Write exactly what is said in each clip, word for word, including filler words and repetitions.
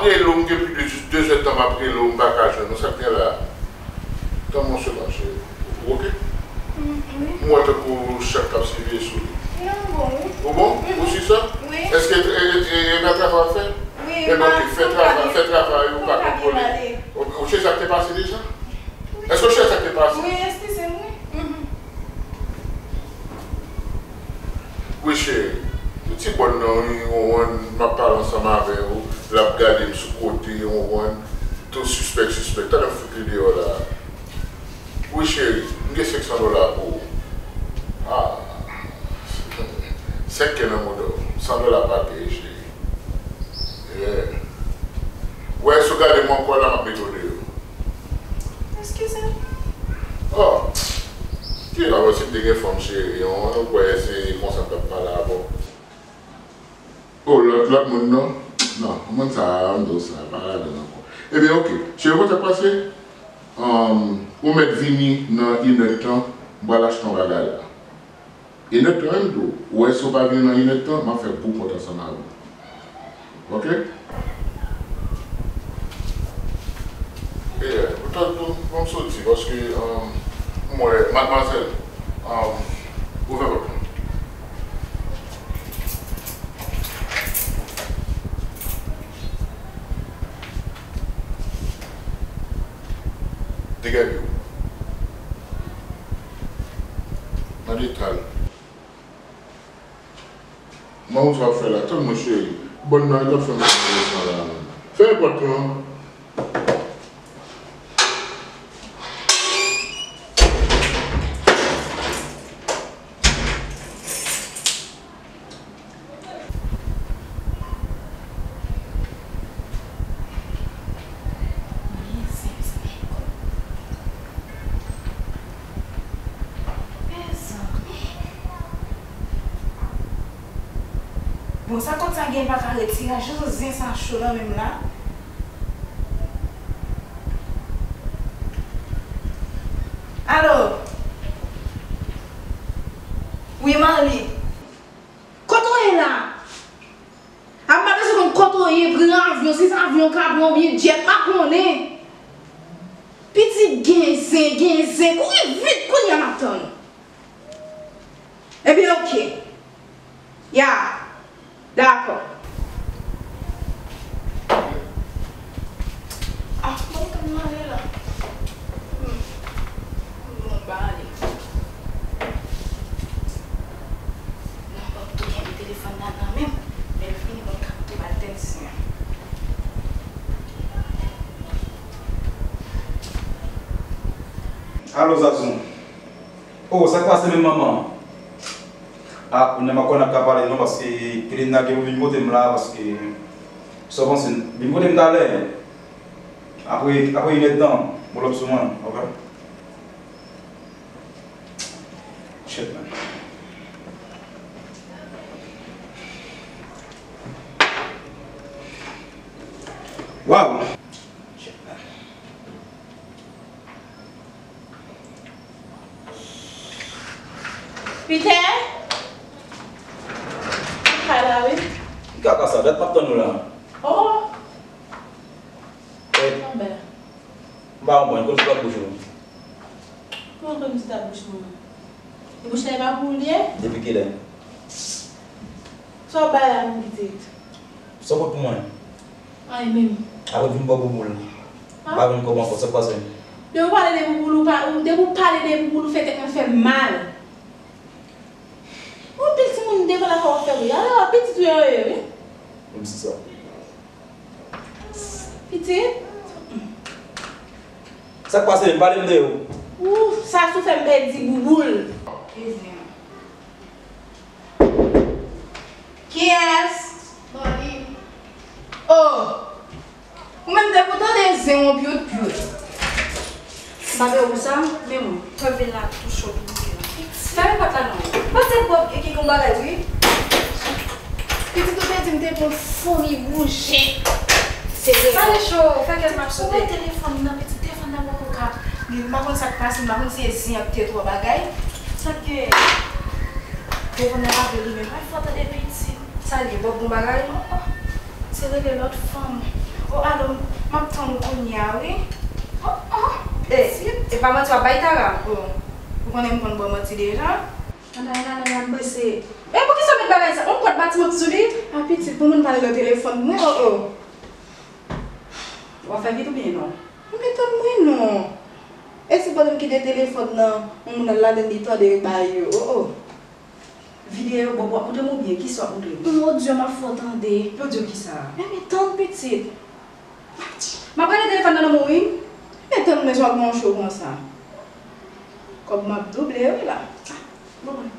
Rele w, m gen plis de dezèdtan m ap rele w, m pa ka jwenn ou. Sa k gen la? Tann m yon segonn, cheri. Ou oke? Mm, wi. M wè tankou chat k ap siveye sou li. Non, m bon, wi. Ou bon? Mm-hmm. Ou si sa? Wi. Èske e, e, e, e pa travay w ap fè? Wi, m pa, m pa byen. Ebyen, oke, fè travay, fè travay ou pa kontwole. Ou, ou chèche sa k te pase deja? Èske w chèche sa k te pase? Wi, eskize m, wi. Mhm. Wi, cheri. Ti bòn nan, wi, w konprann, m ap pale ansanm avè w, l ap gade m sou kote, w konprann. Tou sispèk, sispèk. Talè m fout li deyò la. Wi, cheri, m gen senk san dola pou ou. Ah. Senk K nan mouda w. San dola pa peye, cheri. Yeah. Wè, si w gade m ankò la, m ap mete w deyò. Eskize m. Oh. Ki la, si m te gen fanm, cheri, yon, ou kwè se konsa m t ap pale avè w? Oh, lòt, lòt moun, non? Non, moun sa a, m di w sa, pa ladan l ankò. Ebyen, oke. Cheri, ou konn sa k pase? Um, ou mèt vini nan inèdtan, m pral achte yon bagay la. Inèdtan menm tou, ou wè si w pa vini nan inèdtan, m ap fè boukont ansanm avè w. Oke? E, ou ta, bon, m soti, paske, um, m wè, madmwazèl, um, ouvè pòt la. Degaje w. Mande tal. Mwen, sa w ap fè la? Tann mwen, cheri. Bòn nan, li t ap fè m fè sa la. Fè pòt lan. Bon, sa kòd sa gen pa ka retire a, jan zen sa cho nan men m la. Alo? Wi, Marly. Kote w ye la? A m pa bezwen konn kote w ye, pran avyon, si se avyon w ka pran oubyen djèt, m pa konnen. Pitit gen zen, gen zen, kouri vit, kounye a m ap tann ou. Ebyen, oke. Ya. Dakò. Ah, bon, tann m ale la. Hmm. Bon, m pa ale. Non, bon, tou kenbe telefòn nan nan men m. Lè l fini, bon, m ka tou ba l tèt zen an. Alo, Zazou. Oh, sa k pase menm, manman? Ah, kounye a m pa kwè n ap ka pale non, paske Kelinda gen pou vin kote m la, paske sa w panse, vin kote m talè. Apre, apre inèdtan, pull up sou mwen, oke? Shit, man. Wow! Shit, man. Peter? Ou ka la, wi. Ki kaka sa? Dat m ap tann ou la. Oh! Eh. Anben. M pa konprann, kote sot bouch ou? Kòman kote m sot bouch mwen? E bouch la e pa pou ou li ye? Depi kilè? Sa w bay la menm pitit? Sa w pot pou mwen? Anyen menm. Apre vin bò bouboul. Ah. M pa jwenn kòb ankò, sa k pase? Depi w pale de bouboul, ou pa, ou, depi w pale de bouboul, ou fè tèt mwen fè m mal. Yon pil timoun devan lakay w ap fè bri. Alò, pitit ou yo ye, wi. Menm si sa. Pitit? Sa k pase menm? Pale m de yo. Ou, sa sou fè m pèdi bouboul. Kiyès? Marly. Oh! Ou menm depi w tande zen w pyot pyot. M pa gen ou sa, men mwen. Mwen vin la tou cho pou mwen la. Fèmen pòt la non. Pase pòt ki gen yon bagay wi. Pitit ou te di m te pran fomi bouje. Se vre. Sa li cho, fè kèk m ap sote. Ou wè telefòn nan, pitit telefòn nan poko ka. M pa konn sa k pase, m pa konn si e zen an ki te twò bagay. Sa k gen? Telefòn nan lave li menm. Ay fò tande pitit. Sa l ye, Bòb gon bagay? Oh, oh. Se rele lòt fanm. Oh, alo, m ap tann ou kounye a, wi. Oh, oh, e, pitit. E pa manti w ap bay Tara? Oh, ou konnen m konn ba w manti deja. Ann ale, ann ale, ann ale, m prese. E poukisa w met bagay sa? Yon pòt batiman k sou li? A pitit, pou moun pale nan telefòn mwen, oh, oh. W ap fè vit oubyen non? Ou met tann mwen non. E si pandan m kite telefòn nan, yon moun al ladann li tande bagay yo, oh, oh. Videyo, bon, w ap montre m oubyen kisa w ap montre m? Yon odyo m ap fè w tande. Odyo kisa? Enben, tann pitit. M ap rele telefòn nan nan men w, wi. Enben, tann mwen, sa w ap gen yon cho konsa. Kòb m ap double, wi, la. Ah, bon, bon.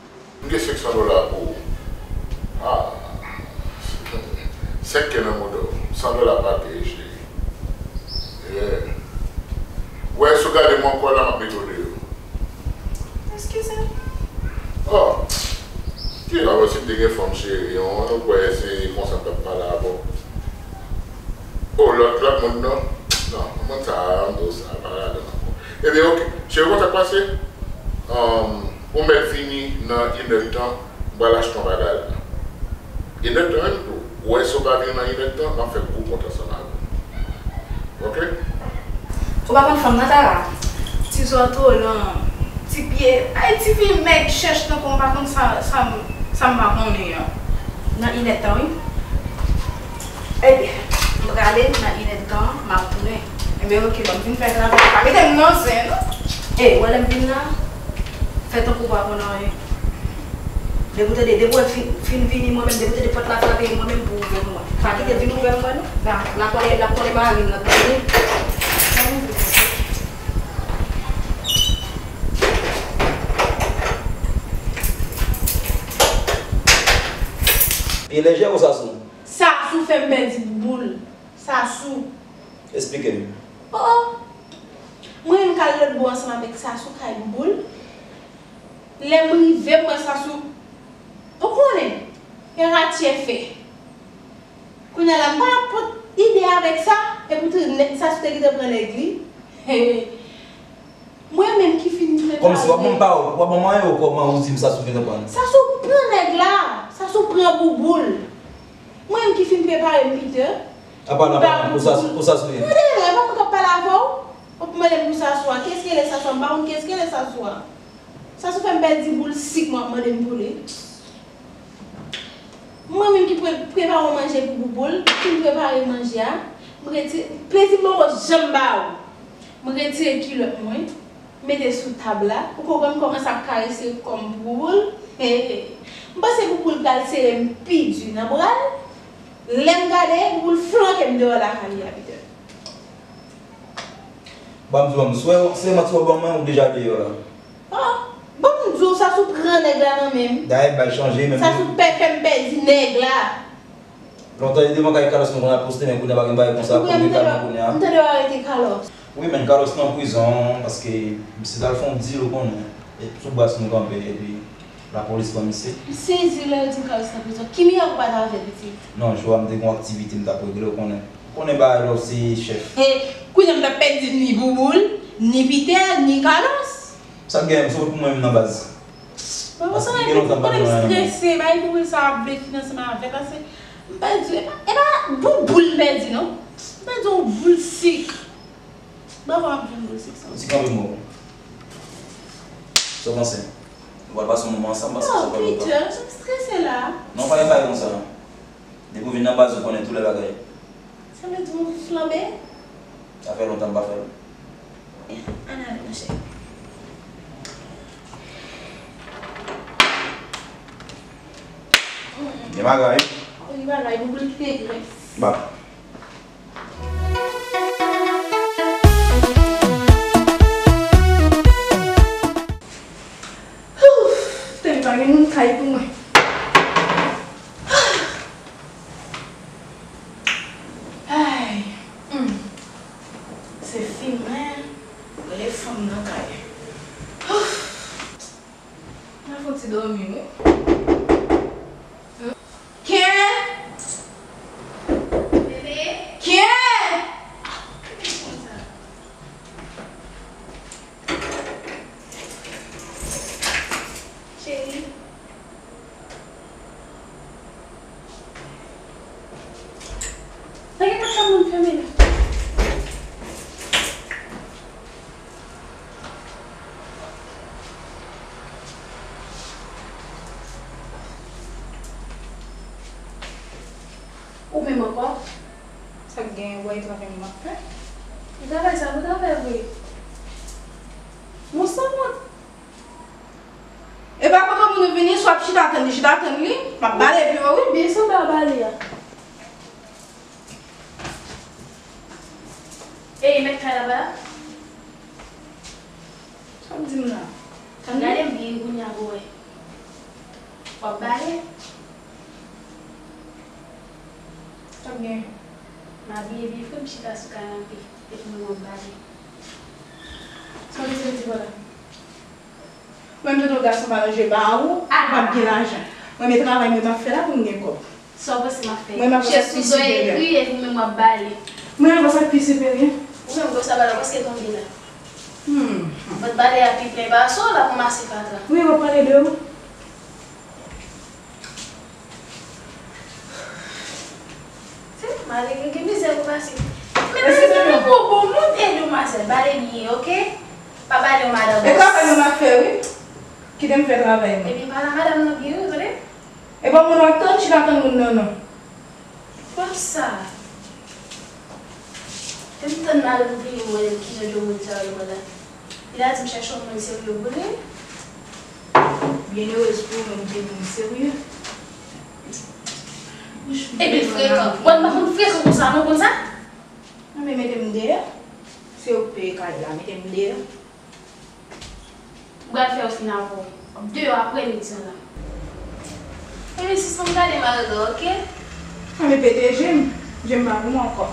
M gen senk san dola pou ou. Ah, senk K nan mouda w. San dola pa peye, cheri. Yeah. Wè, si w gade m ankò la, m ap mete w deyò. Eskize m. Oh. Ki la, wè, si m te gen fanm, cheri, yon, ou kwè se konsa m t ap pale avè w? Oh, lòt, lòt moun nan? Non, moun sa a, m di w sa, pa ladan ankò. Ebyen, oke. Cheri, konn sa k pase? Um, ou mèt vini nan inèdtan, m pral achte yon bagay la. Inèdtan, menm tou. Ou wè, si w pa vini nan inèdtan, m ap fè gwo kont ansanm avè w. Oke? Ou pa konn fanm nan, Tara? Ti zòtolan, ti pye, ay, ti fi mèg chèch tankou m pa konn sa, sa, m- sa m pa konnen an. Nan inèdtan, wi. Ebyen, m prale nan inèdtan, m ap tounen. Ebyen, oke, ban m vin fè travay. Pa mete m nan zen, non. E, ou wè lè m vin la, fè tankou w pa konn anyen. Depi w tande, depi w fin, fin vini, mwen menm, depi w tande pòt la frape, e mwen menm pou ouvè pou mwen. Pa kite l vin ouvè pou mwen, non. L ap, l ap kole, l ap kole mari m nan, tande? Pye lèjè ou Sasou? Sasou fè m pèdi bouboul. Sasou. Esplike m. Oh, oh. Mwen menm k al lòt bò ansanm avèk Sasou kay bouboul. Lè m rive, m wè Sasou. Ou konnen, yon ratyè fè. Kounye a la, m pa pot ide avèk sa, e poutan nèg Sasou te gentan pran nèg li. Mwen menm ki fin prepare. Kòmsi w ap ban m pawòl, w ap ban m anyen ou kòman ou di m Sasou gentan pran? Sasou pran nèg la, Sasou pran bouboul. Mwen menm ki fin prepare m, Peter. Apa nan pa pou Sasou, pou Sasou ye? Tande, mwen pa mwen k ap pale avè w. W ap mande m pou Sasou a. Kiyès ki rele Sasou a? M pa konn kiyès ki rele Sasou a. Sasou fè m pèdi boul sik mwen ap mande m pou li. Mwen menm ki pre- prepare w manje pou bouboul, ki prepare manje a, m retire, plezi m poko janm ba ou. M retire kilòt mwen, mete sou tab la, ou konprann, m kòmanse ap karese kò m pou bouboul. He, he. M panse bouboul pral sere m pi di nan bra l. Lè m gade, bouboul flanke m deyò lakay li a, Peter. Ban m di w, si w- si se manti w ap ban mwen, ou deja deyò la. Oh, ban m di w, Sasou pran nèg la nan men m. Dayè, bay chanje menm. Sasou pè fè m pèdi nèg la. Lontan e devan kay Carlos nou konn ap poste, men kounye a pa gen bagay konsa, kounye a kalm kounye a. M tande yo arete Carlos. Wi, men Carlos nan prizon, paske misye t al fè yon deal, ou konnen. E sou bras nou kanpe, epi lapolis pran misye. M sezi lè yo di m Carlos nan prizon. Ki mirak ou pa t avè l, pitit? Non, jou a m te gen yon aktivite m t ap regle, ou konnen. Ou konnen bagay lè w se chèf. E, kounye a m t ap pèdi ni bouboul, ni Peter, ni Carlos. Sa k gen, m sot pou mwen menm nan baz. Mwen konsa, epi ou konnen m strese, bay bouboul sa ap vle fin ansanm avè l la, se, m pèdi, e pa, e pa bouboul m pèdi non. M pèdi yon boul sik. Ban mwen ap jwenn boul sik sa. Ou ti kanpe mò. Sa w panse? Nou pral pase yon moman ansanm, paske sa fè lontan. Non, Peter, m strese la. Non, pa gen bagay konsa. Depi w vin nan baz, ou konnen tout lè bagay. Sa vle di w flanbe? Sa fè lontan m pa fè l. Eh, ann ale, monchè. Gen bagay. Wi, bagay, nou boule te grès. Ba. Ouf, tèlman pa gen moun kay pou mwen. Ay, hmm. Se fi mwen, rele fanm nan kay. Ouf. M ap fè yon ti dòmi, wi. Ken? Bebe? Ken? Cheri. Nan gen pòt chanm nan m fèmen la. Wè travay m ap fè. Travay sa bon travay vre. Bon, sanwont. E pa kote moun vini, si w ap chita tann li, chita tann li. M ap bale epi w wi. Byen, se w pa bale a. Ey, mèt kay la pa la? Sa w di m la? Gade m byen kounye a pou wè. W ap bale? Sa k gen? M abiye byen fre, m chita sou kanape, epi mwen m ap bale. Sa w bezwen di vòlè? Mwen menm tou gason pa nan je ba ou, m ap gen lajan. Mwen men travay mwen m ap fè la pou m gen kòb. Sa w panse m ap fè? Mwen m ap fè sa pi siperye. Chèz sou do ekri epi mwen m ap bale. Mwen ap fè sa pi siperye. Ou menm gwo sa bala paske tonbe la. Hmm. Bòt bale a pi plen pase w l ap ranmase fatra. Wi, w ap pale de ou. Se malere gen mizè pou pase. Men mezanmi pou bon moun e demwazèl bale byen, oke? Pa bale yon madanm. E travay mwen m ap fè wi. Kite m fè travay mwen. Ebyen pale a madanm nan byen wi, tande? E pa moun w ap tann, chita tann moun nan non. Pòs sa. Fè m tann madanm vini mwen kijan de moun sa yo la. Li la di m chèche yon moun serye pou li. Byenerez pou ou menm ki moun serye. Epi l frekan. Bon, m pa konn frekan konsa non, konn sa? Anben mete m deyò. Se ou k peye kay la, mete m deyò. M pral fè yo fin avè w deyò aprè midi an la. Ebyen sispann gade m arègè, oke? Anben pete je m, je m pa pou mwen ankò.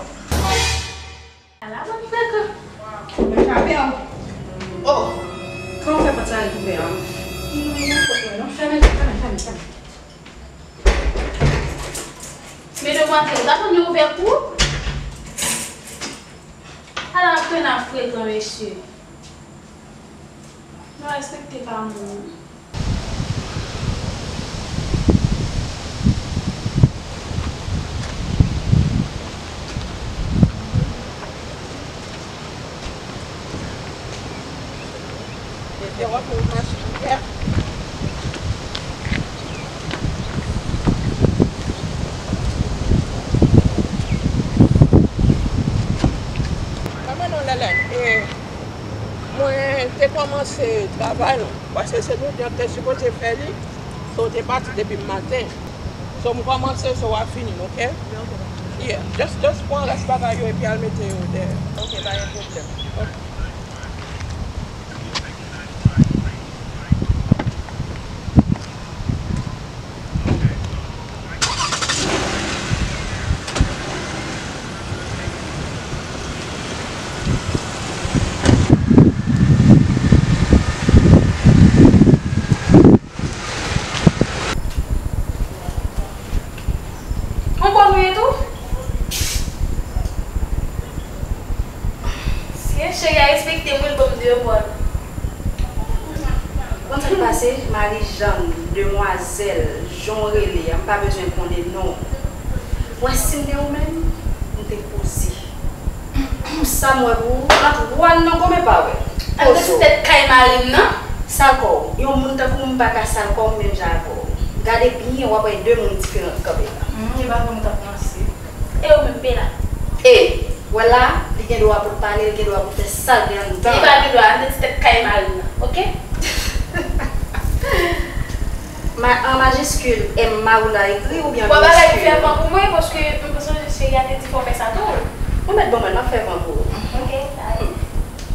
Ala bann frekan. Mwen chape an. Oh! Kòman w fè pòt sa retouve an? Non, non, non, non. Fèmen, fèmen, fèmen, fèmen. Men demwazèl, ou ta konn yo ouvè kou? Ala ap twouve n ap frekan, mesye. Nou respekte pa moun. Kòman non, Lèlè? E, mwen te kòmanse travay la, paske se jodi a m te sipoze fè li, so w te pati depi maten. So, m kòmanse, so, w ap fini l, oke? Yeah, just, just pran rès bagay yo epi al mete yo dèyè. Oke, pa gen pwoblèm. Oke. On bòl ou ye tou? Sye, cheri a respekte m wi, l ban m de bòl. Konn sa k pase, Marijàn, demwazèl, jan w rele a, m pa bezwen konnen non w. Wè si m te ou menm, m te poze. Pou sa m wè pou ou, ant Juan nan kòm e pa wè. Al nan ti tèt kay mari m nan. Sal kò w. Yon moun tankou m pa ka sal kò m menm jan avè w. Gade byen, w ap wè de moun diferan k kanpe la. Hmm, e pa vre mwen t ap panse. E ou menm, Bela? E, wè la, li gen dwa pou l pale, li gen dwa pou l fè sa l gen anndan l. Li pa gen dwa, al nan ti tèt kay mari m nan, oke? Ma, an majiskil, M ma ou la ekri oubyen an miniskil? Bon, bagay fèman pou mwen, paske m sonje cheri a te di fò w fè sa tou. Ou mèt ban mwen, m ap fèman pou ou. Oke, ale.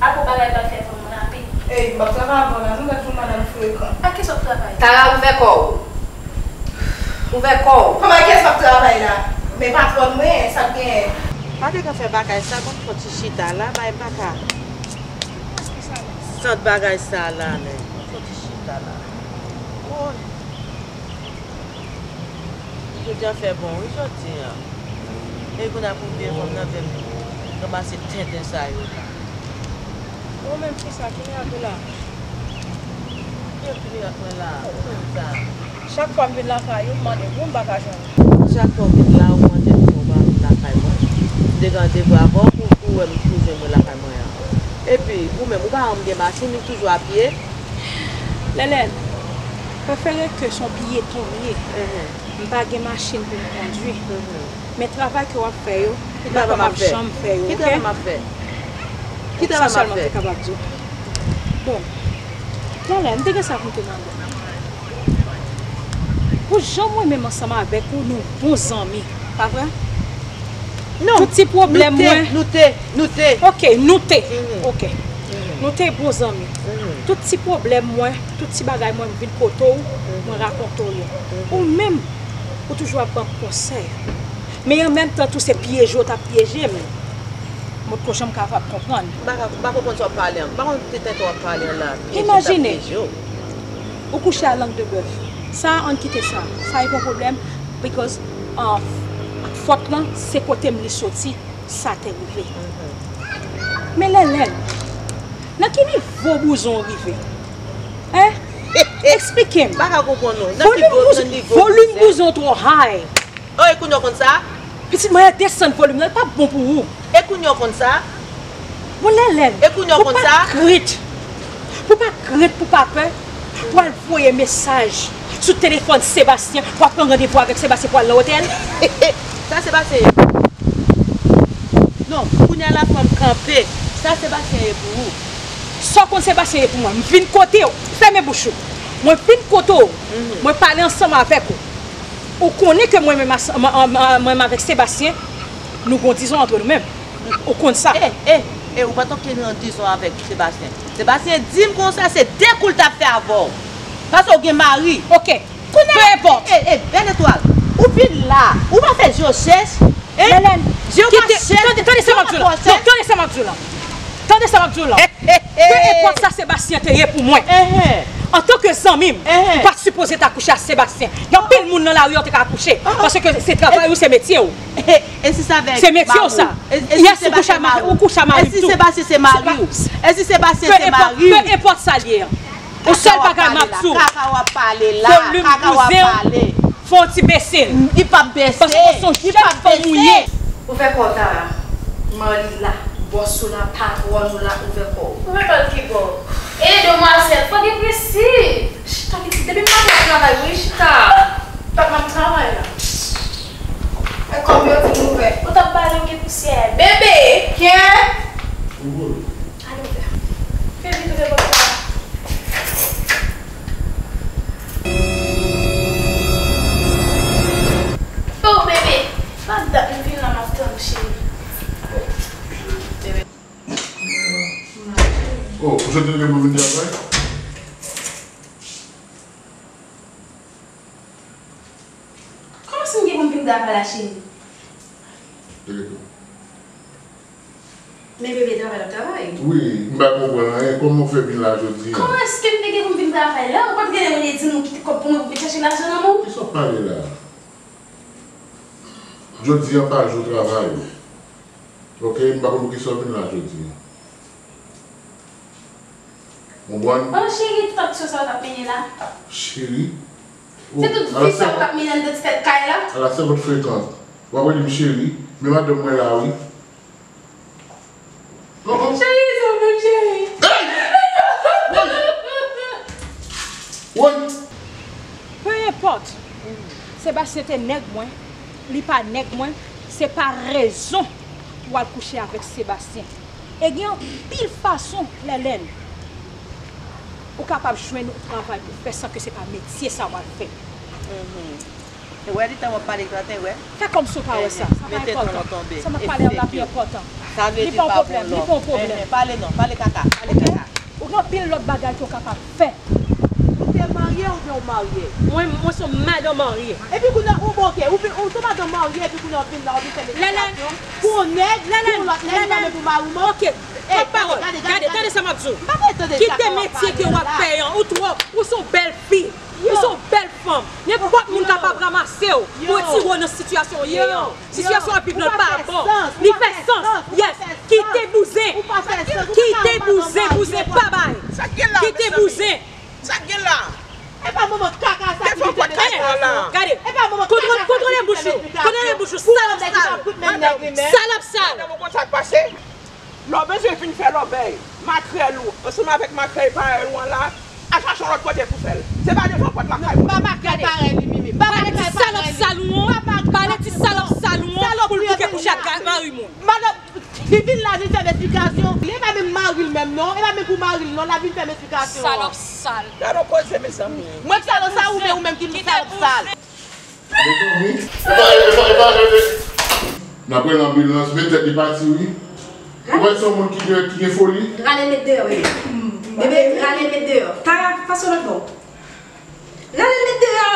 Apre bagay pral fèman pou mwen anpil. Ey, m ap travay avan la, non, gad jan madanm frekan. A kiyès w ap travay? Tara, ouvè kò w. Ouvè kò w. Kòman kiyès m ap travay la? Men patwòn mwen, sa k genyen? Pa te ka fè bagay sa, ban m fon ti chita la, bay m pa ka. Sant bagay sa la, men. Ban m fon ti chita la. Woy. Jodi a fè bon wi jodi a. E kounye a pou vye fanm nan vin ranmase tenten sa yo la. Ou menm fi sa, ki mirak ou la? Ki mirak mwen la? Ou menm sa. Chak fwa m vin lakay ou, m mande pou ou, m pa ka jwenn ou. Chak fwa w vin la, ou mande m pou ou pa vin lakay mwen. M te gen randevou avè w pou, pou w wè m, pou w jwenn mwen lakay mwen an. Epi, ou menm, ou pa wè m gen machin, m toujou a pye? Lèlè, prefere ke se yon pyeton m ye. Mhm. M pa gen machin pou m kondwi. Mhm. Men travay ke w ap fè yo, m pa kwè m ap janm fè yo, oke? Ki travay m ap fè? Ki travay m ap fè? Sa sèlman m te kapab di w. Bon, Lèlè, m te gen sa pou m te mande w. Pou jan mwen menm ansanm avèk ou, nou bon zanmi, pa vre? Non, tout ti pwoblèm mwen. Nou te, nou te, nou te. Oke, nou te. Oke. Nou te bon zanmi. Tout ti pwoblèm mwen, tout ti bagay mwen, m vin kote w, mwen rakonte w yo. Ou menm, ou toujou ap ban m konsèy. Men an menm tan tou, se pyeje w t ap pyeje m. Mwen poko janm kapab konprann. M pa ka, m pa konprann sa w ap pale an. M pa konn ki tenten w ap pale an la. Pyeje m t ap pyeje w. Imajine, ou kouche a lang de bèf. Sa a, ann kite sa. Sa a, e pa pwoblèm, because, uh, fòt lan, se kote m li soti, sa te rive. Men Lèlè, nan ki nivo bouzon w rive? Hein? Eksplike m. M pa ka konprann non. Nan ki nivo, nan nivo bouzon? Volim bouzon twò high. Oh, e kounye w konn sa? Pitit mwen, desann volim nan, li p ap bon pou ou. E kounye w konn sa? Bon, Lèlè, e kounye w konn sa? Pou pa krent, pou pa krent, pou pa pè, pou al voye mesaj sou telefòn Sebastien, pou al pran randevou avèk Sebastien pou al nan otèl. Sa Sebastien ye pou ou? Non, kounye a la fò m kanpe. Sa Sebastien ye pou ou? Sa w konn Sebastien ye pou mwen? M vin kote w. Fèmen bouch ou. Mwen vin kote w. Mwen pale ansanm avèk ou. Ou konnen ke mwen menm as-, mwen, mwen, mwen menm avèk Sebastien, nou gon dizon antre nou menm. Ou konn sa. E, e, e, ou pa t oke nan dizon avèk Sebastien. Sebastien di m konsa se de kou l t ap fè avè w. Paske w gen mari. Oke. Kounye a, peu importe. E, e, bèl etwal. Ou vin la. Ou pa fè je w chèch. Hein? Lèlè, je w pa chèch. Tande, tande sa m ap di w la. Non, tande sa m ap di w la. Tande sa m ap di w la. Peu importe sa Sebastien te ye pou mwen. Antanke zanmi m, ou pa t sipoze ta kouche ak Sebastien. Gen anpil moun nan lari a ou te ka kouche. Paske se travay ou, se metye w. E si se avèk mari w? Se metye w sa. Yes, ou kouche ak mari w. E si Sebastien se mari w? E si Sebastien se mari w? Peu importe sa l ye an. Yon sèl bagay m ap di w. Kaka w ap pale la, kaka w ap pale. Volim bouzen w, fò w ti bese l. Li p ap bese. Paske w se yon jèn fanm ou ye. Ouvè kò w Tara. Marli la, bòs ou la, patwòn ou la, ouvè kò w. Ouvè kò l ki bò? E demwazèl, fò gen prensip. Chita, pitit, depi maten w ap travay, wi, chita. Pap m ap travay la. E kòm yo di m ouvè. Ou t ap pale, ou gen pousyè. Bebe! Kè? Al ouvè. Fè vit ouvè pòt la. Oh, bebe! Pa dat m vin la, m ap tann ou, cheri. Bebe. Oh, ou soti depi pou vin travay? Kòman si m gen pou m vin travay la, cheri? Rete tou. Men bebe travay l ap travay. Wi, m pa konprann anyen. Kòman w fè vin la jodi a? Kòman èske m te gen pou m vin travay la? Ou pa t genlè rele di m ou kite kòb pou mwen pou vin chache lajan nan men w? Kisa w ap pale la? Jodi a pa jou travay ou. Oke, m pa konn poukisa w vin la jodi a. Konprann? Oh, cheri, tout aksyon sa w t ap mennen la. Cheri? Se tout vi sa w t ap mennen anndan ti tèt kay la. A la senkant frekan. W ap rele m cheri, men madanm mwen la wi. Cheri, se ou menm, cheri. Hey! Woy! Woy! Peu importe, Sebastien te nèg mwen, li pa nèg mwen, se pa rezon pou w al kouche avèk Sebastien. E gen anpil fason, Lèlèn, ou kapab jwenn yon travay pou fè san ke se pa metye sa w al fè. Ou wè, li tan w ap pale, Claude, wè. Fè kòmsi w pa wè sa. Sa pa enpòtan. Sa m ap pale a la pi enpòtan. Li pa yon pwoblèm, li pa yon pwoblèm. Pale non, pale kaka, pale kaka. Ou gen anpil lòt bagay ke w kapab fè. Ou te marye oubyen w marye? Mwen, mwen se yon madanm marye. Epi kounye a, ou bon, oke, ou vin, ou se yon madanm marye, epi kounye a, w vin la, w vin fè negosyasyon pou yon nèg, pou yon lòt nèg, li pa menm pou mari w, non? Oke, pòt pawòl. Gade, tande sa m ap di w. Kite metye ke w ap fè an. Ou twò, ou se yon bèl fi. Ou se yon bèl fanm. Nenpòt moun kapab ranmase w pou retire w nan sitiyasyon w ye an. Sitiyasyon w ap viv lan pa bon. Li fè sans. Yes. Kite bouzen. Kite bouzen. Bouzen pa bay. Kite bouzen. Sa k gen la? Epa manman kaka sa ki mete mesye la. Gade. Kontwole bouch ou. Kontwole bouch ou. Salòp sal. Salòp sal. Lè w bezwen vin fè lòbèy, makrèl ou, ansanm avèk makrèl parèy ou an la, al chache yon lòt kote pou fè l. Se pa devan pòt lakay ou. Pa makrèl parèy li, Mimi. Pa makrèl parèy li. Pale ti salòp sal ou an. Pale ti salòp sal. Salopri pou kè kouche ak mari moun. Madanm, li vin la, vin fè m esplikasyon. Li pa menm mari l menm non. E pa menm pou mari l non, la vin fè m esplikasyon. Salòp sal. Gade yon koze, mezanmi. Mwen k salòp sa oubyen ou menm ki salòp sal? Mezanmi. Epa, epa, epa, epa. N ap rele anbilans, men tèt li pati, wi. Ou wè se yon moun ki gen, ki gen foli? Rale l met deyò, bebe. Bebe, rale l met deyò. Tara, pase lòt bò. Rale l met deyò.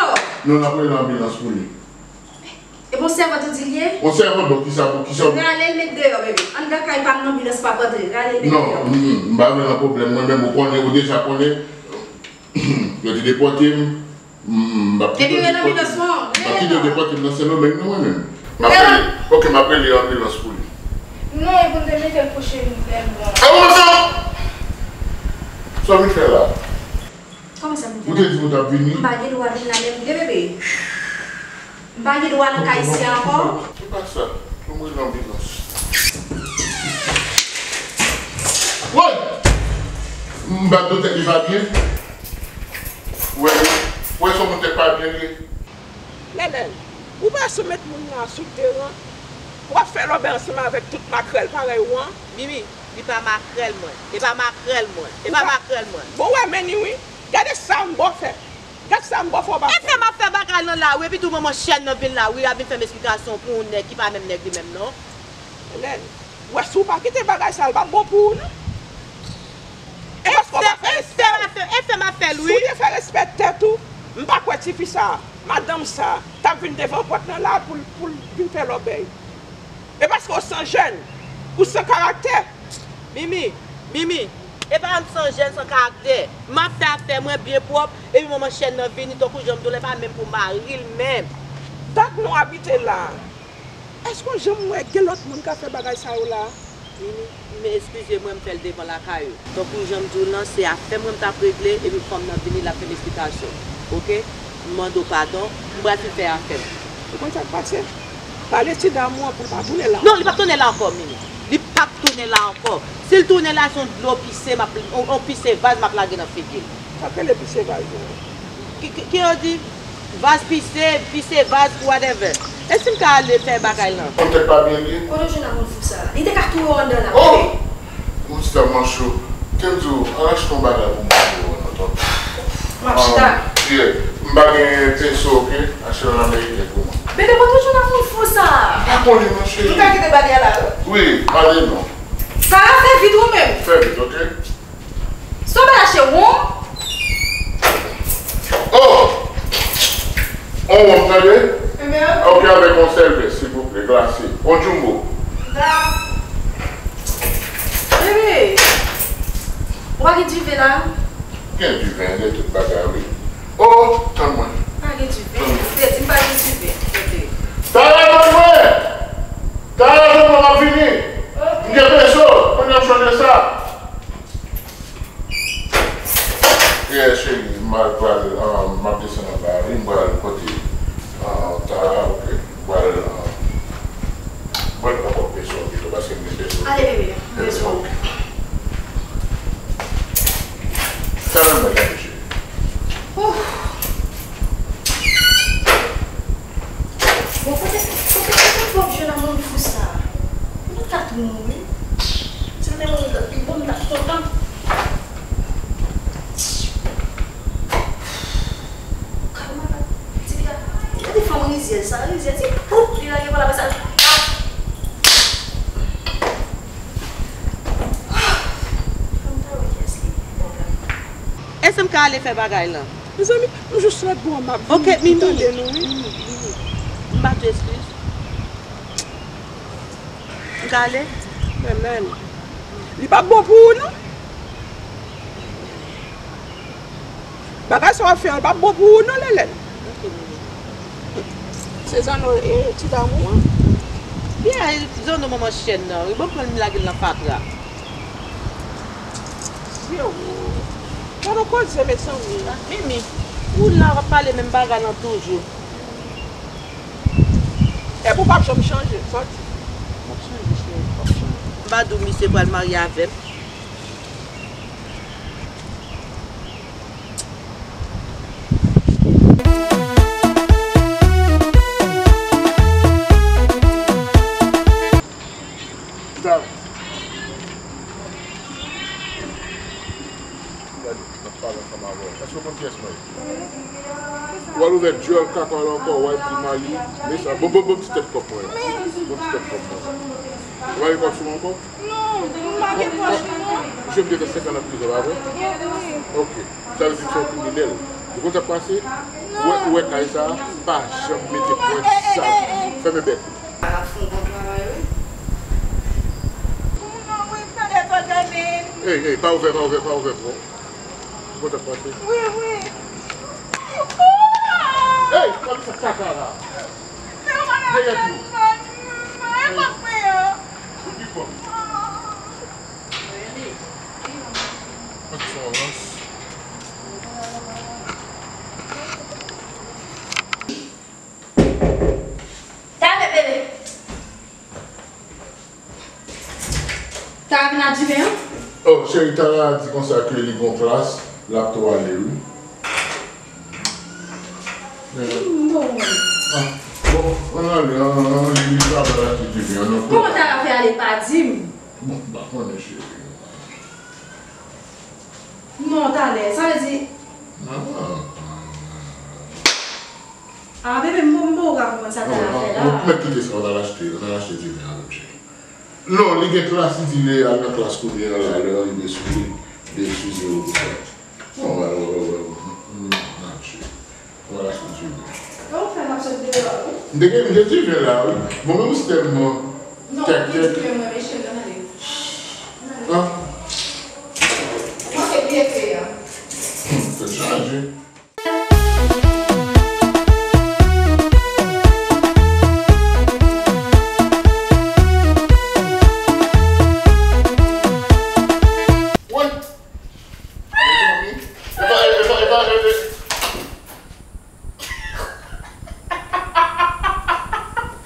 Non, n ap rele anbilans pou li. E bon sèvant ou di l ye? Bon sèvant, bon, kisa, bon, kisa? Rale l met deyò, bebe. Anndan kay pa m nan, anbilans p ap antre. Rale l met deyò. Non, m, m pa vle nan pwoblèm. Mwen menm, ou konnen, ou deja konnen. Yo te depòte m. M, m ap kite yo depòte m. M ap kite yo depòte m nan Sendomeng, non, mwen menm. M ap rele, ok, m ap rele anbilans pou li. Non, e pou n te mete l kouche nou lè l bon. A, bon, sa! Sa w vin fè la? Kòman sa m te la? Ou te di nou t ap vini? M pa gen dwa vin la menm vre, bebe. M pa gen dwa nan kay isi a ankò. Se pa sa. Pou mwen nan bilans. Woy! M bat do tèt li pa byen. Wè, wè se yon moun tèt pa byen li ye. Lèlèl, ou pa sou met moun nan sou deran. W ap fè lòbèy ansanm avèk tout makrèl parèy ou an. Mimi, li pa makrèl mwen. E pa makrèl mwen. E pa makrèl mwen. Bon, w wè men ni wi. Gade sa m ba w fè. Gad sa m ba w fè w pa fè. E fè m ap fè bagay nan lari, epi tou manman chèn nan vin lari, ap vin fè m esplikasyon pou yon nèg ki pa menm nèg li menm non. Lèn, w wè si w pa kite bagay sa, l p ap bon pou ou non. E paske w pa fè respè w. E fè m ap fè l, wi. Si w te fè respè tèt ou, m pa kwè tifi sa, madanm sa, t ap vin devan pòt lan la pou l, pou l vin fè lòbèy. E paske w san jèn, ou san karaktè. Mimi, Mimi, e pa m san jèn, san karaktè. M ap fè afè mwen byen pwòp, epi manman chèn nan vini tankou jan m di w la, e pa menm pou mari l menm. Dat nou abite la a, èske w janm wè gen lòt moun k ap fè bagay sa yo la a? Mimi, men eskize mwen, m fè l devan lakay ou. Tankou jan m di w lan, se afè mwen m t ap regle, epi fanm nan vini, l ap fè m esplikasyon. Oke? M mande w padon, m pral fin fè afè m. Ou konn sa k pase? Pale ti dam ou an pou l pa tounen la ankò. Non, li p ap tounen la ankò, Mimi. Li p ap tounen la ankò. Si l tounen la, se yon dlo pise, m ap, yon, yon pise vaz m ap lage nan figi l. Sa k rele pise vaz la? Ki, ki, ki yo di? Vaz pise, pise vaz, whatever. E si m ka ale fè bagay lan? Yon tèt pa byen li ye. Kote w jwenn ak moun fou sa a? Li te ka touye w anndan la. Oh! Moun sa manch yo. Te m di w, al achte yon bagay pou mwen pou ou nan tonton. M ap chita. Um, yeah. M pa gen peso, oke? Achte yon ameriken pou mwen. Bebe, kote w jwenn ak moun fou sa a? M pa konnen non, cheri. Nou ka kite bagay la, wi? Wi, ale non. Tara, fè vit ou menm. Fè vit, oke? Sa w pral achte wonm? Oh! On wonm, tande? Ebyen, ok. Ok, avèk yon sèlvèt, silvouplè, glase. On jumbo. Da. Bebe, ou pa gen diven la? Gen diven, gen tout bagay, wi. Oh, tann mwen. Pa gen diven? Tann mwen. Ou te di m pa gen diven. Tande. Tara, tann mwen! Tara, tann mwen, m ap vini. Ok. M gen peso, kounye a m chanje sa. Yeah, cheri, m al pral, ah, m ap desann anba a, wi, m pral kote, ah, Tara, ok, m pral, ah, mwen pran kòb peso an pito, paske m gen peso. Ale, bebe, m bezwen w. Sa menm mwen gade, cheri. Ouf. Bon, kote, kote, kote w jwenn ak moun fou sa a? Mwen ta tou mouri. Si m te mouri, t ap pi bon, m t ap kontan. Gade fanm rizyèz sa, rizyèz, li poup, li lage pa la, sa. Èske m ka ale fè bagay lan? Mezanmi, m jis sot bò, m ap vini pou tande nou, wi. Mimi, Mimi, m ba tou eskiz. M ka ale? Men, men. Li p ap bon pou ou, non. Bagay sa w ap fè an, l p ap bon pou ou, non, Lèlèn. Se zanno, e, ti dam ou an? Byen, zanno manman chèn nan. Wi, bon, pran l, m lage l nan fatra. Zye ou. Gade yon koze, mezanmi. Mimi, ou la w ap pale menm bagay lan toujou. Epi w p ap janm chanje, sòti. M ap chanje, cheri, m ap chanje. M pa di w misye pral marye avè m. Gade, m ap pale ansanm avè w. Èske w konn kiyès mwen ye? W al ouvè dyòl kaka w la ankò, w al di Mali, men sa, bon, bon, bon ti tèt kòb mwen. Bon ti tèt kòb mwen. Ou pa gen kòb sou mwen ankò? Non, m pa gen pòch, non. Misye mete senkant an prizon, pa vre? Wi, wi. Ok. Sa vle di m se yon kriminèl. Ou konn sa k pase? Ou wè, ou wè kay sa a, m pa janm mete pwen sal. Fèmen bèk ou. Ey, ey, pa ouvè, pa ouvè, pa ouvè, bro. Ou konn sa k pase? Wi, wi. Ey, pa di sa kaka la. Dèyè tou. Pi fò. Anti son rans. Talè, bebe. Tara vin ak Diven an? Oh, cheri, Tara di konsa ke li gon klas, l ap tou ale, wi. Ah, bon, ann ale, ann, ann, li, li pral achte Diven an, non. Kòman Tara fè ale pa di m? Bon, m pa konnen, cheri. Non, talè, sa vle di. Ah, ah, ah. Ah, bebe, m poko, m poko ka konprann sa Tara fè la. Bon, mèt kite sa, ann al achte, ann al achte Diven avè m, cheri. Non, li gen klas, li di li al nan klas kounye a la, lè l rive sou li, li eskize yo pou sa. Bon, wè, wè, wè, wè, wè, m, m, m, m, cheri. Wè, la sou Diven. Sa w fè m ap sot deyò, wi. M te gen, m te Diven la, wi. Bon, men m tèlman. Non, m te Diven, mwen, Michel, ann ale. Ann ale. An? Mwen te byen fè a. Hmm, tèt chaje. Woy! Mezanmi, e pa, e pa, e pa, e pa.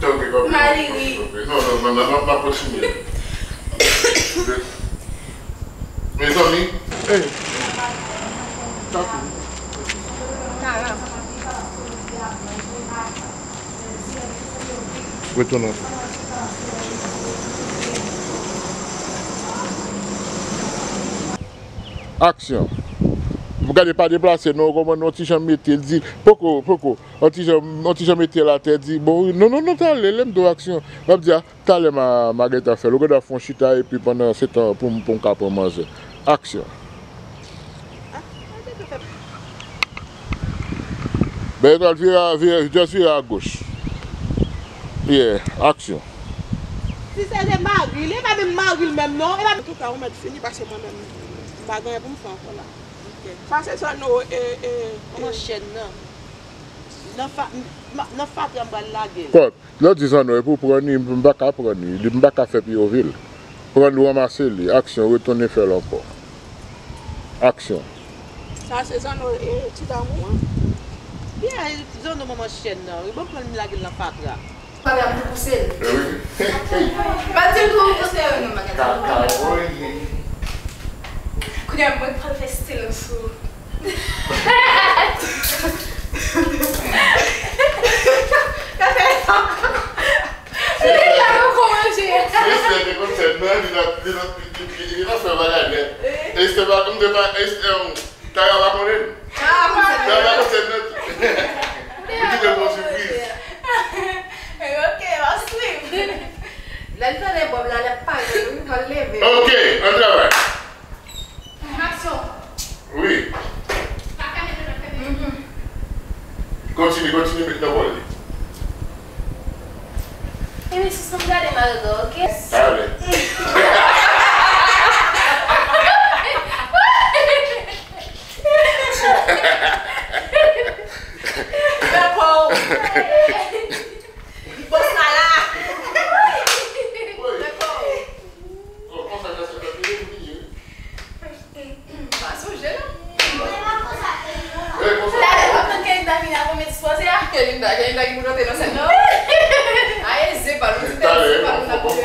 Tanpri, tanpri, Maliri. Tanpri. Non, non, non, non, non, n ap kontinye. Mezanmi. Ey. Tanpri. Retounen. Aksyon. Gade, pa deplase non, kòman non, ti jan mete l, di, poko, poko, yon ti jan, yon ti jan mete l atè, di, bon, non, non, non, talè, lè m di w aksyon, m ap di, a, talè m a, m a gentan fè l, ou gentan fè yon chita, epi pandan se tan, pou m, pou m ka pran manzè. Aksyon. Bèl etwal, vire, vire, just vire agoch. Yeah, aksyon. Si se de mari l, e pa menm mari l menm non, e pa. Antouka, ou mèt fini, paske mwen menm, m pa gen anyen pou m fè ankò la. Ok. Sa se zanno, e, e, e. Manman chèn nan. Nan fa-, m-, m-, nan fatra m pral lage l. Kòt, lè w di zanno, e pou pran li, m pa ka pran li, m pa ka fè pi ovi l. Pran li, ranmase li, aksyon, retounen fè l ankò. Aksyon. Sa se zanno, e, ti damou an. Yeah, zanno manman chèn nan, wi, bon pran l, m lage l nan fatra. Pale ap tou pouse l. Eh wi. Pa di l tou pouse l, non, bagay sa. Ka, ka, wi. Kounye a, mwen k pral fè silans ou. Ka fè sa. Li la ankò manje. Esther te konn sèn nan, li nan, li nan, li, li, li nan fè bagay nèt. Eh. Esther pa, m te pa, Esther, Tara pa konnen. Tara pa konnen. Tara pa konnen nèt. Li kite bon sipriz. Ok, m ap swiv. Lè l tande Bob la, l ap pale, wi, m ap leve. Ok, ann travay. Aksyon. Wi. Mhm. Kontinye, kontinye met nan bòl li. Ebyen, sispann gade m al do, ok? Ale. Dakò. Bòs la la. Dakò. Bon, konsa, sa se fè fini, m bliye. Pa sonje, non? Talè, w ap tann Kelinda vini avè w, men dispoze a. Kelinda, Kelinda ki pou chante nan sèn nan. A, e ze pa l, ou di tèt ze pa l, ou t ap